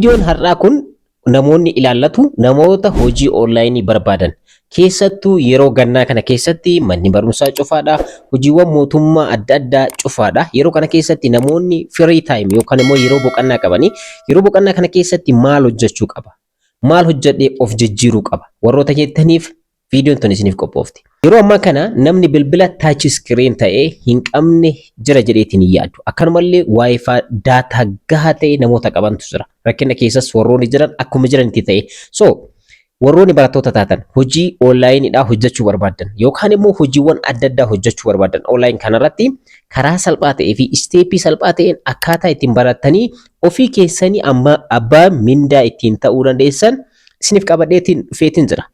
Viidiyoon har'aa kun namoonni ilaallatu namoota hojii onlaayinii barbaadan, keessattuu yeroo gannaa kana keessatti manni barumsaa cufaadha, hojiiwwan mootummaa adda addaa cufaadha. Yeroo kana keessatti namoonni free time yookaan immoo yeroo boqonnaa qabanii, yeroo boqonnaa kana keessatti maal hojjechuu qaba? Maal hojjedhee of jijjiiruu qaba? Warroota jettaniif viidiyoon tun isiniif qophoofti. Yeroo ammaa kana namni bilbila touch screen ta'ee hin qabne jira jedheetiin hin yaadu. Akkanumallee WiFi data gahaa ta'e namoota qabantu jira. Rakkina keessas warroonni jiran akkuma jiranitti ta'e. So warroonni barattoota taatan, hojii onlaayiniidhaa hojjechuu barbaaddan yookaan immoo hojiiwwan adda addaa hojjechuu barbaaddan, online kanarratti karaa salphaa ta'ee fi step salphaa ta'een akkaataa ittiin barattanii ofii keessanii amma abbaa mindaa ittiin ta'uu dandeessan isiniif qabadheetiin dhufeetiin jira.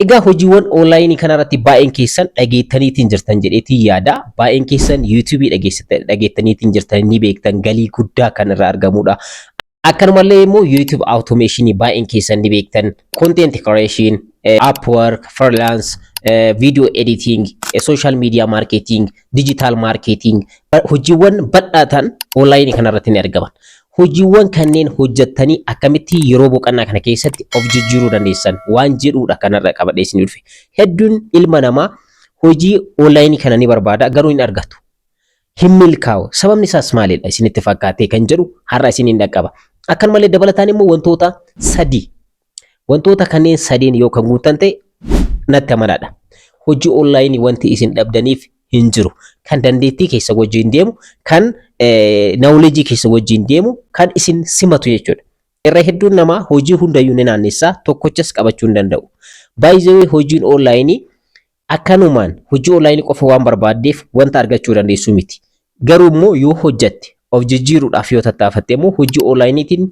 Egaa hojiiwwan onlaayinii kanarratti baay'een keessan dhageettaniitiin jirtan jedheetiin yaada. Baay'een keessan YouTubeii dhageettaniitiin jirtan, ni beektan, galii guddaa kan irraa argamudha. Akkanumallee immoo YouTube automation baay'een keessan ni beektan. Content creation, Upwork, freelance, video editing, social media marketing, digital marketing, hojiiwwan bal'aa ta'an onlaayinii kanarratti ni argaman. Hojiiwwan kanneen hojjettanii akkamitti yeroo boqonnaa kana keessatti of jijjiiruu dandeessan waan jedhudha kanarra qabadhee isin dhufe. Hedduun ilma namaa hojii onlaayinii kana ni barbaada, garuu hin argatu. Hin milkaa'u. Sababni isaas maalidha isinitti fakkaatee kan jedhu har'a isiniin dhaqqaba. Akkanumallee dabalataan immoo wantoota sadii, wantoota kanneen sadeen yoo kan guutan ta'e, natti amanaadha. Hojii onlaayinii wanti isin dhabdaniif hin jiru. Kan dandeettii keessa wajjin deemu, kan knowledge keessa wajjin deemu, kan isin simatu jechuudha. Irra hedduun namaa hojii hundayyuu ni naannessaa, tokkochas qabachuu hin danda'u. Baay'ee hojiin onlaayinii akkanumaan hojii onlaayinii qofa waan barbaaddeef wanta argachuu dandeessu miti. Garuu immoo yoo hojjatte, of jijjiiruudhaaf yoo tattaafatte immoo, hojii onlaayiniitiin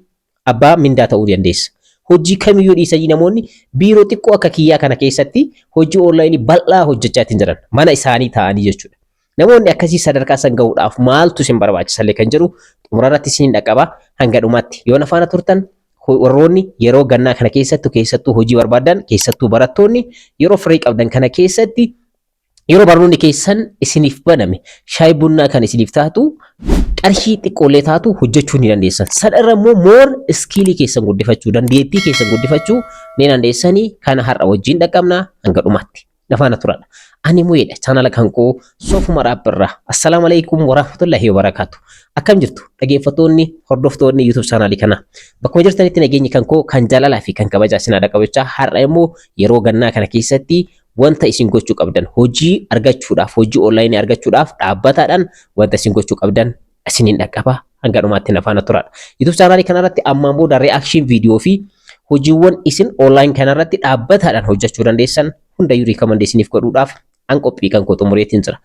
abbaa mindaa ta'uu dandeessa. Hojii kamiyyuu dhiisanii namoonni biiroo xiqqoo akka kiyyaa kana keessatti hojii onlaayinii bal'aa hojjechaa ittiin jiran mana isaanii taa'anii jechuudha. Namoonni akkasii sadarkaa san gahuudhaaf maaltu isin barbaachisallee kan jedhu xumurarratti isin dhaqqaba. Hanga dhumaatti yoo na faana turtan, warroonni yeroo gannaa kana keessattuu keessattuu hojii barbaadan, keessattuu barattoonni, yeroo firii qabdan kana keessatti, yeroo barnoonni keessan isiniif baname, shaayii bunnaa kan isiniif taatu, qarshii xiqqoollee taatu hojjechuu ni dandeessan. Sana irra immoo more skillii keessan guddifachuu, dandeettii keessan guddifachuu ni dandeessanii. Kana har'a wajjin dhaqqabnaa, hanga dhumaatti na faana turadha. Ani mu'eedha, chaanala kan koo Soofuma Dhaabbirraa. Assalaamu alaikum warahmatullahi wabarakaatu. Akkam jirtu, dhaggeeffattoonni, hordoftoonni YouTube chaanaalii kana? Bakkuma jirtanitti nageenyi kan koo kan jaalalaa fi kan kabajaa isin haadha qabachaa, har'a immoo yeroo gannaa kana keessatti wanta isin gochuu qabdan, hojii argachuudhaaf, hojii onlaayinii argachuudhaaf dhaabbataadhaan wanta isin gochuu qabdan isiniin dhaqqaba. Hanga dhumaatti na faana turadha. YouTube chaanaalii kanarratti ammaan booda reaction viidiyoo fi hojiiwwan isin online kanarratti dhaabbataadhaan hojjechuu dandeessan hundayyuu recommend isiniif godhuudhaaf an qophii kan koo xumureetiin jira.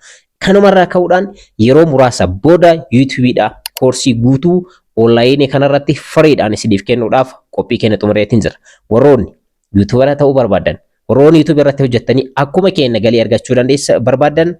Kanumarraa ka'uudhaan yeroo muraasa booda YouTubeidha koorsii guutuu onlaayinii kanarratti freedhaan isiniif kennuudhaaf qophii keenya xumureetiin jira. Warroonni YouTubera ta'uu barbaadan, warroonni YouTube irratti hojjettanii akkuma keenya galii argachuu dandeessa barbaadan,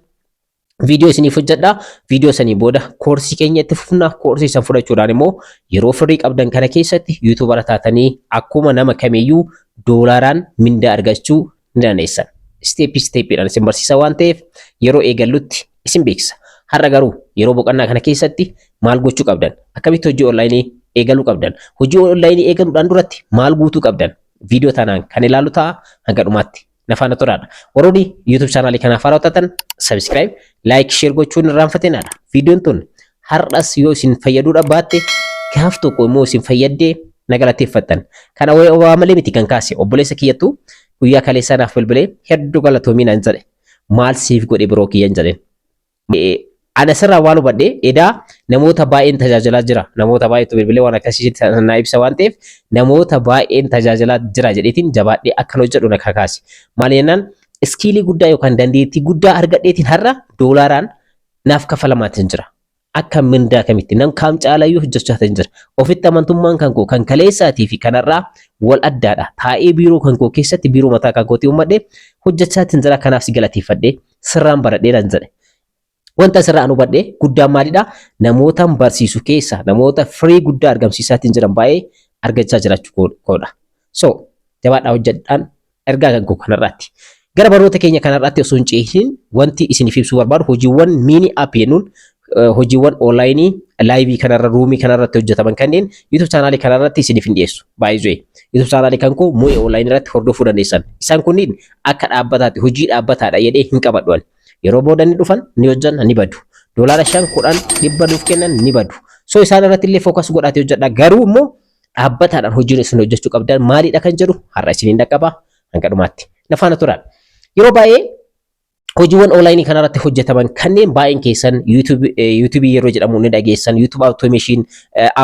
viidiyoo isiniif hojjedha. Viidiyoo sanii booda koorsii keenya itti fufna. Koorsii san fudhachuudhaan immoo yeroo firii qabdan kana keessatti YouTubera taatanii akkuma nama kamiyyuu doolaaraan mindaa argachuu ni dandeessan. Step stepiidhaan isin barsiisa waan ta'eef, yeroo eegallutti isin beeksisa. Har'a garuu yeroo boqonnaa kana keessatti maal gochuu qabdan? Akkamitti hojii onlaayinii eegaluu qabdan? Hojii onlaayinii eegaluudhaan duratti maal guutuu qabdan? Viidiyoo tanaan kan ilaalu ta'a, hanga dhumaatti na faana turaadha. Warroonni YouTube chaanaalii kanaaf haaraa taatan, subscribe, like, share gochuun irraanfatinaadha. Viidiyoon tun har'as yoo isin fayyaduu baatte, gaaf tokko immoo isin fayyaddee na galateeffattan. Kana waa malee miti kan kaase, obboleessa kiyyattu guyyaa kaleessaa naaf bilbilee hedduu galatoomii naan jedhe. Maal siif godhe biroo kiyyan jedheen. Ana sirraa waan hubadhe, edaa namoota baay'een tajaajilaa jira. Namoota baay'eetu bilbilee waan akkasii naa ibsa waan ta'eef, namoota baay'een tajaajilaa jira jedheetiin jabaadhee akkan hojjedhu na kakaase. Maal jennaan, skillii guddaa yookaan dandeettii guddaa argadheetiin har'a doolaaraan naaf kafalamaatiin jira. Akka mindaa kamitti nam kaam caalayyuu hojjechaa jira. Ofitti amantummaan kan koo kan kaleessaatii fi kanarraa wal addaadha. Taa'ee biiroo kan koo keessatti, biiroo mataa kan kootii uummadhee hojjechaa jira. Kanaaf si galateeffadhee sirraan baradhee nan jedhe. Wanta asirraa an hubadhe guddaan maalidha? Namoota barsiisu keessa namoota firii guddaa argamsiisaatiin jiran baay'ee argachaa jiraachuu koodha. So jabaadhaa hojjedhaan ergaa kan koo kanarraatti. Gara barnoota keenya kanarraatti osoo hin cehin, wanti isiniif ibsuu barbaadu hojiiwwan mini app jennuun Hojiiwwan onlaayinii live kanarra, room kanarratti hojjetaman kanneen YouTube channel kanarratti isiniif hin dhiyeessu. Baay'ee YouTube channel kan koo Moo'ee Online irratti hordofuu dandeessan. Isaan kunniin akka dhaabbataatti hojii dhaabbataadha jedhee hin qabadhu ani. Yeroo booda ni dhufan, ni hojjan, ni badu. $5, 10, 100 nuuf kennan, ni badu. So isaan irratti illee focus godhaatee hojjedha. Garuu immoo dhaabbataadhaan hojiin isin hojjechuu qabdan maalidha kan jedhu har'a isiniin dhaqqaba, hanga dhumaatti. Na faana turan. Yeroo baay'ee hojiiwwan onlaayinii kanarratti hojjetaman kanneen baay'een keessan YouTube yeroo jedhamu ni dhageessan. YouTube automation,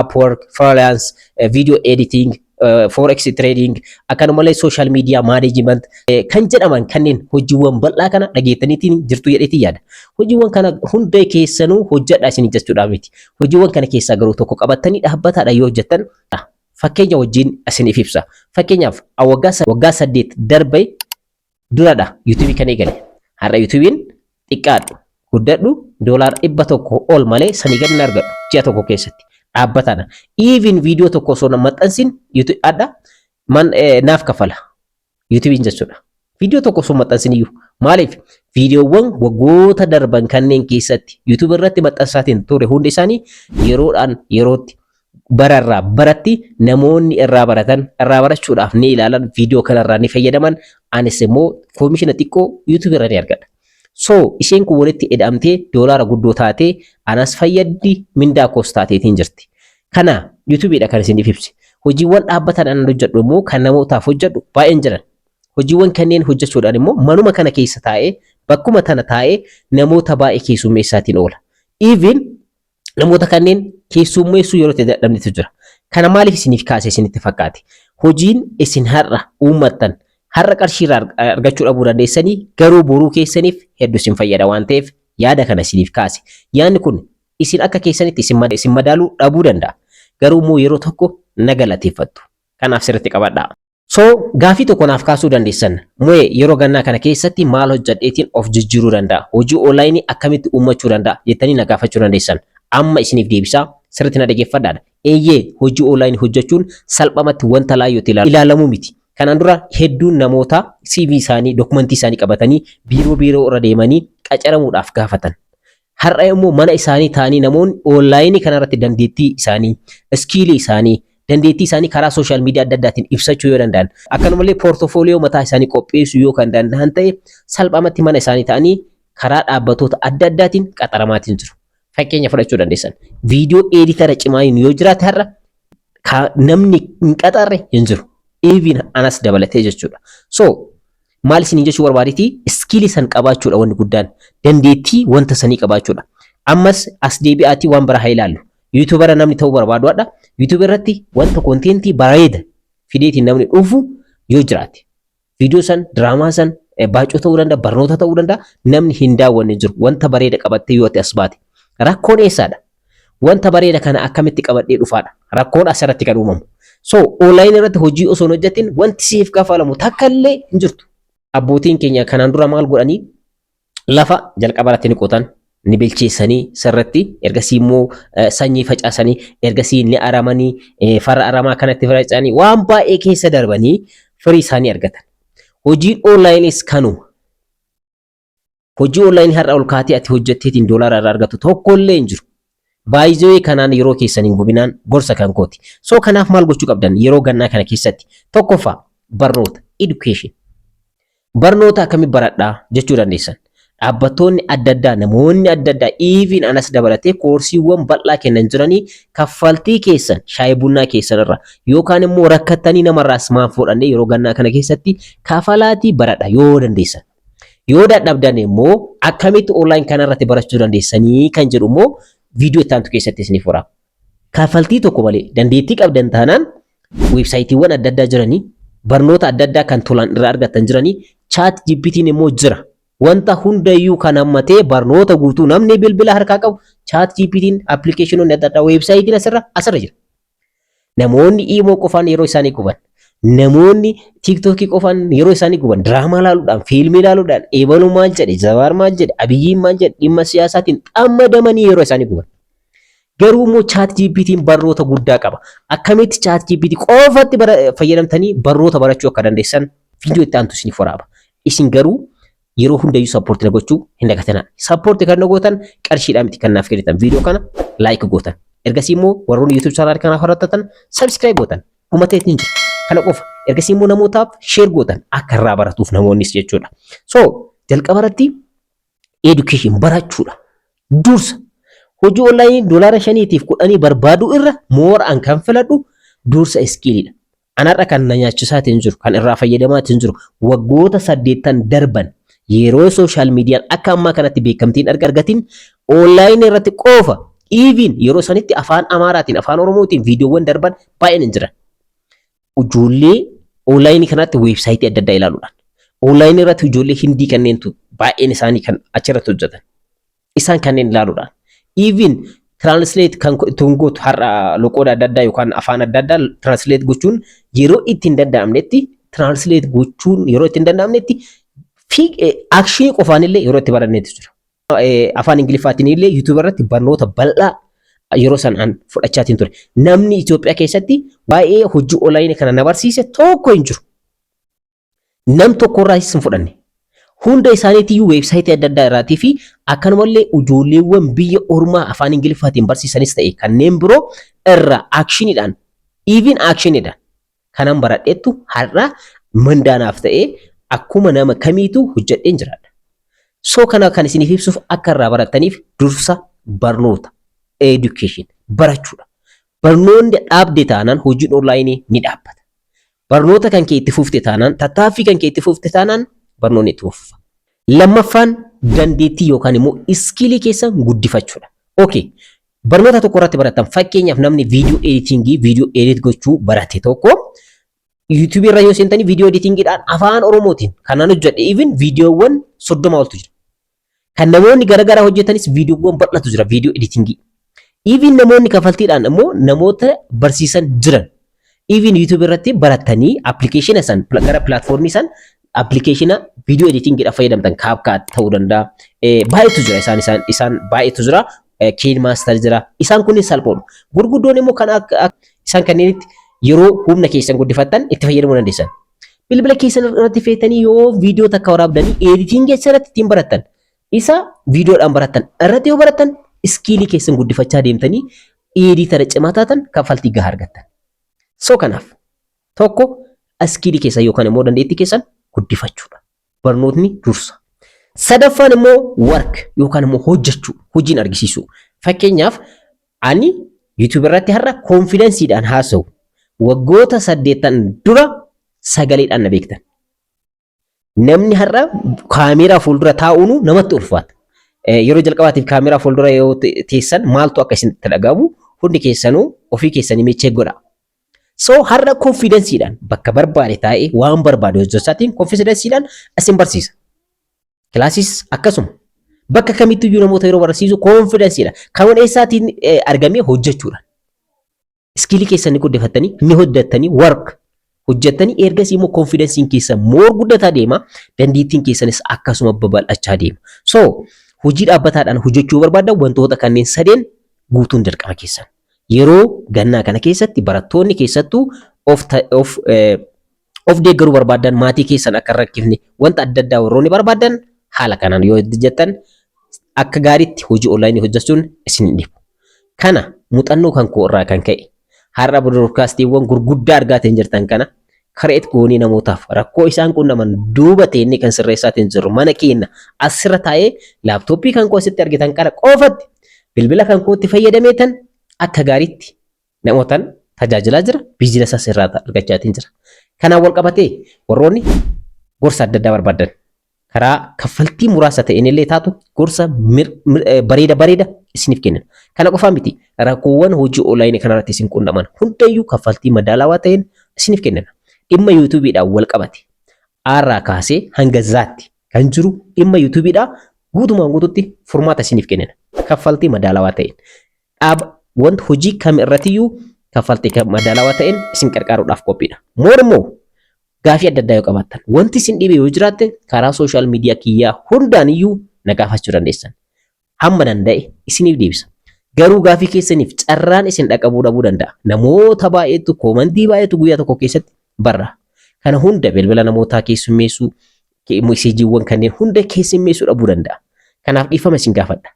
Upwork, freelance, video editing, forex trading, akkanumallee social media management kan jedhaman kanneen hojiiwwan bal'aa kana dhageettaniitiin jirtu jedheetiin yaada. Hojiiwwan kana hunda keessanuu hojjedha isin jechuudha miti. Hojiiwwan kana keessaa garuu tokko qabattanii dhaabbataadha yoo hojjettan, fakkeenya wajjin isiniif ibsa. Fakkeenyaaf, waggaa 8 darbe duradha YouTube kan eegale. Har'a YouTube'n xiqqaadhu guddadhu $100 ol malee sanii gadi hin argadhu ji'a tokko keessatti dhaabbataadha. Even viidiyoo tokko osoo maxxansin adha man naaf kafala YouTube'n jechuudha. Viidiyoo tokko osoo maxxansin iyyuu. Maaliif? Viidiyoowwan waggoota darban kanneen keessatti YouTube irratti maxxansaatiin ture hundi isaanii yeroodhaan yerootti, bararraa baratti namoonni irraa baratan, irraa barachuudhaaf ni ilaalan, viidiyoo kanarraa ni fayyadaman, anis immoo koomishina xiqqoo YouTube irra ni argadha. So isheen kun walitti hidhamtee doolaara guddoo taatee anas fayyaddi, mindaa koos taateetiin jirti. Kana YouTubeidha kan isiniif ibse. Hojiiwwan dhaabbatan anan hojjedhu immoo kan namootaaf hojjedhu baay'een jiran. Hojiiwwan kanneen hojjechuudhaan immoo manuma kana keessa taa'ee, bakkuma tana taa'ee namoota baay'ee keessummeessaatiin oola. Even namoota kanneen keessummeessuu yeroo itti dadhabnetu jira. Kana maaliif isiniif kaase isinitti fakkaate? Hojiin isin har'a uummattan har'a qarshii irraa argachuu dhabuu dandeessanii, garuu boruu keessaniif hedduu isin fayyada waan ta'eef yaada kana isiniif kaase. Yaadni kun isin akka keessanitti isin madaaluu dhabuu danda'a. Garuu immoo yeroo tokko na galateeffattu. Kanaaf sirriitti qabadhaa. So gaafii tokko naaf kaasuu dandeessan. Mo'ee, yeroo gannaa kana keessatti maal hojjedheetiin of jijjiiruu danda'a? Hojii onlaayinii akkamitti uummachuu danda'a? Jettanii na gaafachuu dandeessan. Amma isiniif deebisaa, sirriitti na dhaggeeffadhaadha. Eeyyee, hojii onlaayinii hojjechuun salphamatti wanta laayyootti ilaalamuu miti. Kanaan dura hedduun namoota CV isaanii, dokumentii isaanii qabatanii biiroo biiroo irra deemanii qacaramuudhaaf gaafatan. Har'a immoo mana isaanii ta'anii namoonni onlaayinii kanarratti dandeettii isaanii, skill isaanii, dandeettii isaanii karaa social media adda addaatiin ibsachuu yoo danda'an, akkanumallee portfolio mataa isaanii qopheessuu yoo kan danda'an ta'e, salphamatti mana isaanii ta'anii karaa dhaabbatoota adda addaatiin qaxaramaatiin jiru. Fakkeenya fudhachuu dandeessan. Video editor cimaa yoo jiraate har'a namni hin qaxarre hin jiru. Even anas dabalatee jechuudha. So maal isin jechuu barbaadeeti? Skill san qabaachuudha wanni guddaan. Dandeettii wanta sanii qabaachuudha. Ammas as deebi'aatii waan biraa haa ilaallu. YouTuber namni ta'uu barbaadu hadha. YouTube irratti wanta content bareeda fideetiin namni dhufu yoo jiraate. Viidiyoo san, diraamaa san, baacoo ta'uu danda'a, barnoota ta'uu danda'a, namni hin daawwanne jiru. Wanta bareeda qabattee yoo ati as baate. Rakkoon eessaadha? Wanta bareeda kana akkamitti qabadhee dhufaadha? Rakkoon asirratti kan uumamu. So online irratti hojii osoo hin hojjetin wanti siif kafalamu takka illee hin jirtu. Abbootiin keenya kanaan dura maal godhanii? Lafa jalqaba irratti ni qotan, ni bilcheessanii sirriitti, ergasii immoo sanyii facaasanii, ergasii ni aramanii, farra aramaa kanatti faca'anii, waan baay'ee keessa darbanii firii isaanii argatan. Hojiin onlaayinis kanuma. Hojii onlaayinii har'a ol kaatee ati hojjetteetiin doolaara irraa argattu tokkollee hin jiru. Baay'ee kanaan yeroo keessan hin gubinaan gorsa kan kooti. So kanaaf maal gochuu qabdan yeroo gannaa kana keessatti? Tokkoffaa, barnoota, education. Barnoota akkamii baradhaa jechuu dandeessan. Dhaabbattoonni adda addaa, namoonni adda addaa, even anas dabalatee koorsiiwwan bal'aa kennan jiranii, kaffaltii keessan shaayii bunnaa keessan irra yookaan immoo rakkattanii namarraas maaf fuudhannee yeroo gannaa kana keessatti kafalaatii baradha yoo dandeessan. Yoo dadhabdan immoo akkamitti online kanarratti barachuu dandeessanii kan jedhu immoo viidiyoo itti aantu keessatti isiniif waraaba. Kaffaltii tokko malee dandeettii qabdan taanaan weebsaayitiiwwan adda addaa jiranii, barnoota adda addaa kan tolaan irraa argattan jiranii, ChatGPT'n immoo jira. Wanta hundayyuu kan hammatee barnoota guutuu namni bilbila harkaa qabu ChatGPT'n, appilikeeshinoonni adda addaa, weebsaayitiin asirra jira. Namoonni imo qofaan yeroo isaanii guban, namoonni TikTok qofaan yeroo isaanii guban, diraamaa ilaaluudhaan, fiilmii ilaaluudhaan, eebaluu maal jedhe, Jawaar maal jedhe, Abiyyiin maal jedhe, dhimma siyaasaatiin xammadamanii yeroo isaanii guban. Garuu immoo ChatGPT'n barnoota guddaa qaba. Akkamitti ChatGPT qofatti fayyadamtanii barnoota barachuu akka dandeessan viidiyoo itti aantu isiniif waraaba. Isin garuu Yeroo hundayyuu support na gochuu hin dagatinaa. Support kan na gootan qarshiidhaan miti kan naaf kennitan. Viidiyoo kana like gootan. Ergasii immoo warroonni YouTube channel kanaaf hordoftan subscribe gootan. Dhumateetiin jira. Kana qofa. Ergasii immoo namootaaf share gootan akka irraa baratuuf namoonnis jechuudha. So jalqaba irratti education barachuudha. Dursa hojii online $5tiif 10 barbaaduu irra mooraan kan filadhu dursa skilliidha. Anarra kan na nyaachisaatiin jiru, kan irraa fayyadamaatiin jiru, waggoota 8 darban yeroo social mediaan akka ammaa kanatti beekamtiin argatin online irratti qofa, even yeroo sanitti afaan Amaaraatiin, afaan Oromootiin viidiyoowwan darban baay'een hin jiran. Ijoollee online kanatti website adda addaa ilaaluudhaan. Online irratti ijoollee Hindii kanneentu baay'een isaanii kan achirratti hojjetan. Isaan kanneen ilaaluudhaan. Even translate kan ittiin gootu har'a loqoda adda addaa yookaan afaan adda addaa translate gochuun yeroo itti hin danda'amnetti, translate gochuun yeroo itti hin danda'amnetti fi action qofaan illee yeroo itti baranneetu jira. Afaan Ingiliffaatiin illee YouTube irratti barnoota bal'aa yeroo san an fudhachaatiin ture. Namni Itoophiyaa keessatti waa'ee hojii online kana na barsiise tokko hin jiru. Nam tokko irraas hin fudhanne. Hunda isaaniitiyyuu website adda addaa irraatii fi akkanumallee ijoolleewwan biyya ormaa afaan Ingiliffaatiin barsiisanis ta'e kanneen biroo irraa actioniidhaan, even actioniidhaan kanan baradheettu har'a mandaanaaf ta'ee akkuma nama kamiitu hojjedheen jiraadha. So kana kan isiniif ibsuuf akka irraa barattaniif dursa barnoota, education barachuudha. Barnoonni dhaabde taanaan hojiin online ni dhaabbata. Barnoota kan kee itti fufte taanaan, tattaaffii kan kee itti fufte taanaan barnoonni itti fufa. Lammaffaan dandeettii yookaan immoo skill keessan guddifachuudha. Okay. Barnoota tokko irratti barattan, fakkeenyaaf namni video editing, video edit gochuu barate tokko, YouTube irra yoo seentanii video editingiidhaan afaan Oromootiin kanaan hojjedhe even viidiyoowwan 30 oltu jira. Kan namoonni garaagaraa hojjetanis viidiyoowwan bal'atu jira video editing. Even namoonni kafaltiidhaan immoo namoota barsiisan jiran. Even YouTube irratti barattanii application san gara platform san application video editingiidhaaf fayyadamtan CapCut ta'uu danda'a. Baay'eetu jira, isaan isaan isaan baay'eetu jira. KineMaster jira. Isaan kunniin salphoodha. Gurguddoon immoo kan akka isaan kanneenitti yeroo humna keessan guddifattan itti fayyadamuu dandeessan. Bilbila keessan irratti feetanii yoo viidiyoo takka waraabdanii editing irratti ittiin barattan, isa viidiyoodhaan barattan irratti yoo barattan, skill keessan guddifachaa deemtanii editor cimaa taatan kaffaltii gahaa argattan. So kanaaf tokko skill keessan yookaan immoo dandeettii keessan guddifachuudha. Barnootni dursa. Sadaffaan immoo work yookaan immoo hojjechuu, hojiin argisiisuu. Fakkeenyaaf ani YouTube irratti har'a confidenceiidhaan haasa'u. Waggoota 8 dura sagaleedhaan na beektan. Namni har'a kaameeraa fuuldura taa'uun namatti ulfaata. Yeroo jalqabaatiif kaameeraa fuuldura yoo teessan maaltu akka isinitti dhagahamu hundi keessanuu ofii keessanii meechee godha. So har'a confidenceiidhaan bakka barbaade taa'ee waan barbaade hojjechaatiin confidenceiidhaan isin barsiisa. Classiis akkasuma. Bakka kamittiyyuu namoota yeroo barsiisu confidenceiidha. Kan eessaatiin argamee? Hojjechuudha. Skill keessan ni guddifattanii, ni hojjettanii, work hojjettanii, ergasii immoo confidenceiin keessan more guddataa deema, dandeettiin keessanis akkasuma babal'achaa deema. So hojii dhaabbataadhaan hojjechuu barbaaddan wantoota kanneen sadeen guutuun dirqama keessan. Yeroo gannaa kana keessatti barattoonni keessattuu of of of deeggaruu barbaadan, maatii keessan akka hin rakkifne, wanta adda addaa warroonni barbaadan, haala kanaan yoo hojjettan akka gaariitti hojii online hojjechuun isin hin dhibu. Kana muuxannoo kan koo irraa kan ka'e har'a broadcastiiwwan gurguddaa argaatiin jirtan kana create goonii namootaaf rakkoo isaan qunnaman duuba teennee kan sirreessaatiin jirru mana keenya asirra taa'ee laptop kan koo asitti argitan kana qofatti bilbila kan kootti fayyadameetan akka gaariitti namootaan tajaajilaa jira, business asirraa argachaatiin jira. Kanaan wal qabatee warroonni gorsa adda addaa barbaadan karaa kaffaltii muraasa ta'een illee taatu gorsa bareeda bareeda isiniif kennan. Kana qofaa miti, rakkoowwan hojii online kanarratti isin qunnaman hundayyuu kaffaltii madaalawaa ta'een isiniif kennan. Dhimma YouTubeiidhaan wal qabate aarraa kaasee hanga zaatti kan jiru dhimma YouTubeiidhaa guutumaan guututti furmaata isiniif kennan. Kaffaltii madaalawaa ta'een. Dhaaba wanti hojii kam irrattiyyuu kaffaltii madaalawaa ta'een isin qarqaaruudhaaf qophiidha. More immoo gaafii adda addaa yoo qabaattan, wanti isin dhibe yoo jiraatte, karaa social media kiyyaa hundaan iyyuu na gaafachuu dandeessan. Hamma danda'e isiniif deebisa. Garuu gaafii keessaniif carraan isin dhaqabuu dhabuu danda'a. Namoota baay'eetu comment baay'eetu guyyaa tokko keessatti barra. Kana hunda bilbila namootaa keessummeessuu, Meseejiiwwan kanneen hunda keessummeessuu dhabuu danda'a. Kanaaf dhiifama isin gaafadha.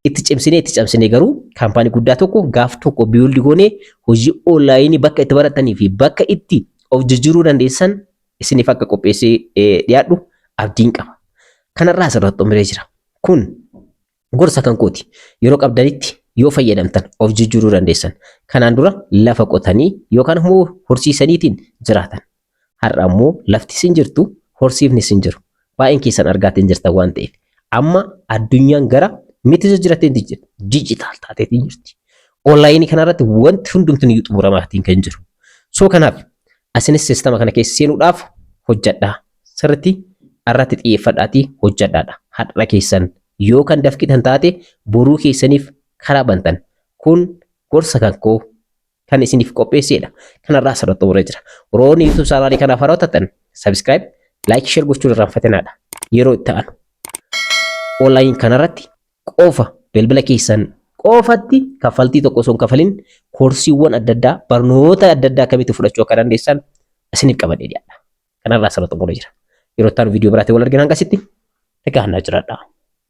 Itti cimsinee itti cabsinee garuu kaampaanii guddaa tokko gaaf tokko build goonee hojii onlaayinii bakka itti baratanii fi bakka itti of jijjiiruu dandeessan isiniif akka qopheessee dhiyaadhu abdiin qaba. Kanarraa asirratti xumuree jira. Kun gorsa kan kooti. Yeroo qabdanitti yoo fayyadamtan of jijjiiruu dandeessan. Kanaan dura lafa qotanii yookaan immoo horsiisaniitiin jiraatan. Har'a immoo lafti sin jirtu, horsiifni sin jiru. Baay'een keessan argaatiin jirtan waan ta'eef. Amma addunyaan gara miti jijjiirateen jirti. Digital taateetiin jirti. Onlaayinii kanarratti wanti hundumtuu ni xumuramaatiin kan jiru. So kanaaf asinis siistama kana keessa seenuudhaaf hojjedhaa. Sirriitti irratti xiyyeeffadhaatii hojjedhaadha. Har'a keessan yoo kan dafqitan taate boruu keessaniif karaa bantan. Kun gorsa kan koo kan isiniif qopheessedha. Kanarraa asirratti xumuree jira. Warroonni YouTube chaanaalii kanaaf haarawaa taatan subscribe, like, share gochuun irraanfatinaadha. Yeroo itti aanu online kanarratti qofa bilbila keessan qofatti kaffaltii tokko osoo hin kafalin koorsiiwwan adda addaa, barnoota adda addaa akkamitti fudhachuu akka dandeessan isiniif qabadhee dhiyaadha. Kanarraa asirratti xumuree jira. Yeroo itti aanu viidiyoo biraatiin wal argina, hangasitti nagaan naa jiraadha.